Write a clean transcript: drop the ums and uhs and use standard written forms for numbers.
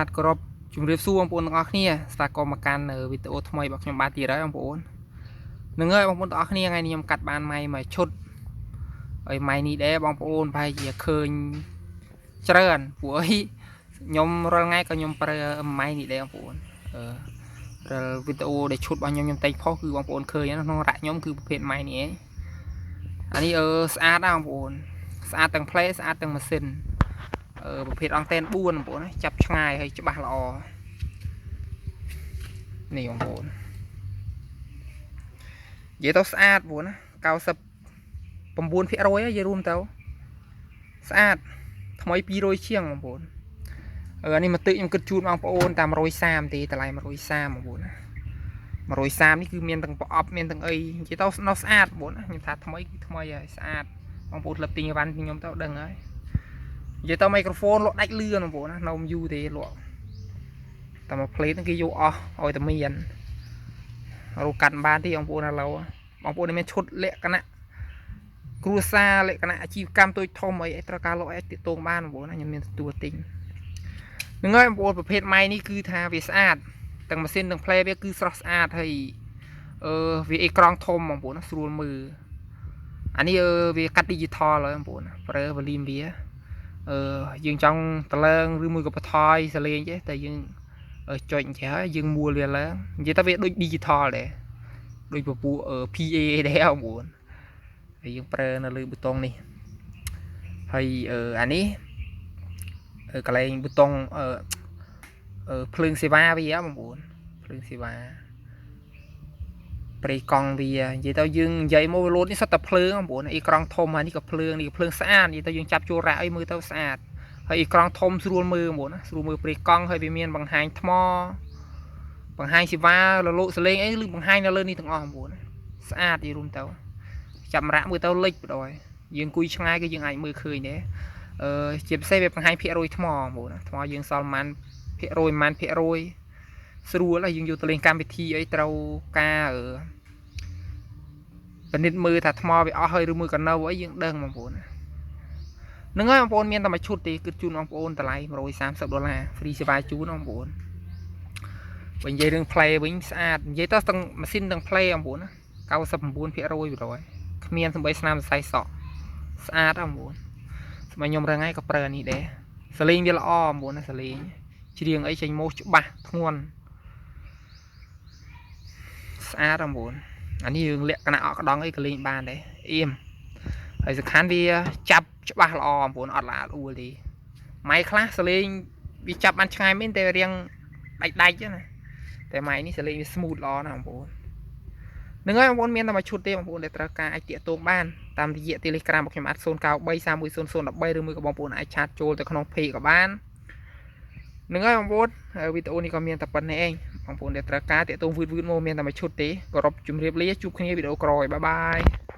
បាទគោរពជំរាបសួរបងប្អូនទាំងអស់គ្នាស្វាគមន៍មកកាន់វីដេអូថ្មីរបស់ខ្ញុំបាទទៀតហើយបងប្អូននឹងហើយបងប្អូនទាំងអស់គ្នាថ្ងៃនេះខ្ញុំកាត់បានម៉ៃមួយឈុតហើយម៉ៃនេះដែរបងប្អូនប្រហែលជាឃើញច្រើនព្រោះអីខ្ញុំរាល់ថ្ងៃក៏ខ្ញុំប្រើម៉ៃនេះដែរបងប្អូនអឺរាល់វីដេអូដែលឈុតរបស់ខ្ញុំខ្ញុំតែងផុសគឺបងប្អូនឃើញក្នុងរ៉ាក់ខ្ញុំគឺប្រភេទម៉ៃនេះឯងអានេះអឺស្អាតណាស់បងប្អូនស្អាតទាំងផ្លែស្អាតទាំងម៉ាស៊ីន អឺប្រភេទអង់តែន4បងប្អូនណាចាប់ឆ្ងាយហើយច្បាស់ល្អនេះបងប្អូននិយាយទៅស្អាតបងប្អូនណា99%ហើយនិយាយរួមទៅស្អាតថ្មី200ជាងបងប្អូនអឺអានេះមកទឹកខ្ញុំគិតជូនបងប្អូនតាម130ទេតម្លៃ130បងប្អូនណា130នេះគឺមានទាំងប្រអប់មានទាំងអីនិយាយទៅនៅស្អាតបងប្អូនណាខ្ញុំថាថ្មីគឺថ្មីហើយស្អាតបងប្អូនធ្លាប់ទិញអីវ៉ាន់ពីខ្ញុំទៅដឹងហើយ និយាយទៅមីក្រូហ្វូនលក់ដាច់លឿនបងប្អូនណានៅមិនយូរទេលក់តែមួយផ្លេតហ្នឹងគេយកអស់ឲ្យតែមានរកកាត់មិនបានទេបងប្អូនឥឡូវបងប្អូនមានឈុតលក្ខណៈគ្រួសារលក្ខណៈអាជីវកម្មតូចធំអីត្រូវការលក់អីទាក់ទងបានបងប្អូនណាខ្ញុំមានទទួលទិញហ្នឹងហើយបងប្អូនប្រភេទម៉ៃនេះគឺថាវាស្អាតទាំងម៉ាស៊ីនទាំងផ្លែវាគឺស្រស់ស្អាតហើយអឺវាអេក្រង់ធំបងប្អូនណាស្រួលមើលអានេះអឺវាកាត់ digital ហើយបងប្អូនណាប្រើ volume វា អឺយើងចង់តឡើងឬមួយក៏បន្ថយសលេងទេតែយើងចុចអញ្ចឹងហើយយើងមួលវាឡើងនិយាយទៅវាដូច digital ដែរដូចពពួក PA ដែរបងប្អូនហើយយើងប្រើនៅលើប៊ូតុងនេះហើយអានេះកន្លែងប៊ូតុងអឺភ្លើងសេវាវាបងប្អូនភ្លើងសេវាប្រេកង់វានិយាយទៅយើងនិយាយមកវាលោតនេះសុទ្ធតែភ្លើងបងប្អូនអេក្រង់ធំហើយនេះក៏ភ្លើងនេះក៏ភ្លើងស្អាតនិយាយទៅយើងចាប់ជួលរ៉ាក់អីមើលទៅស្អាតហើយអេក្រង់ធំស្រួលមើលបងប្អូនណាស្រួលមើលប្រេកង់ហើយវាមានបង្ហាញថ្មបង្ហាញសេវាលលោកសលេងអីឬបង្ហាញនៅលើនេះទាំងអស់បងប្អូនណាស្អាតនិយាយរួមទៅចាប់រ៉ាក់មើលទៅលិចបណ្ដោយយើងគួយឆ្ងាយគឺយើងអាចមើលឃើញដែរអឺជាពិសេសវាបង្ហាញភាគរយថ្មបងប្អូនណាថ្មយើងសល់ប្រហែលភាគរយប្រហែលភាគរយស្រួលហើយយើងយកទៅលេងកម្មវិធីអីត្រូវការអឺ ពិនិត្យមើលថាថ្មវាអស់ហើយឬមួយក៏នៅអីយើងដឹងបងប្អូនណាហ្នឹងហើយបងប្អូនមានតែមួយឈុតទេគឺជូនបងប្អូនតម្លៃ130ដុល្លារ free សេវាជូនបងប្អូនបើនិយាយរឿង play វិញស្អាតនិយាយទៅទាំងម៉ាស៊ីនទាំង play បងប្អូនណា99%បណ្ដោយគ្មានសំបីស្នាមសរសៃសក់ស្អាតបងប្អូនសម្រាប់ខ្ញុំរងថ្ងៃក៏ប្រើអានេះដែរសលេងវាល្អបងប្អូនណាសលេងច្រៀងអីចេញមកច្បាស់ធ្ងន់ស្អាតបងប្អូន អានេះរឿងលក្ខណៈអក់ក្ដង់អីក៏លេងបានដែរអៀមហើយសំខាន់វាចាប់ច្បាស់ល្អបងប្អូនអត់ល្អអួលទេម៉ៃខ្លះសលេងវាចាប់បានឆ្ងាយមែនតែរៀងដាច់ដាច់ណាតែម៉ៃនេះសលេងវា smooth ល្អណាស់បងប្អូននឹងហើយបងប្អូនមានតែមួយឈុតទេបងប្អូនដែលត្រូវការអាចទាក់ទងបានតាមរយៈ Telegram របស់ខ្ញុំអាច093 310013ឬមួយក៏បងប្អូនអាច chat ចូលទៅក្នុង page ក៏បាននឹងហើយបងប្អូនវីដេអូនេះក៏មានតែប៉ុណ្ណេះឯងបងប្អូនដែលត្រូវការទាក់ទងវឺតវឺតមកមានតែមួយឈុតទេគោរពជម្រាបលាជួបគ្នាវីដេអូក្រោយ bye bye.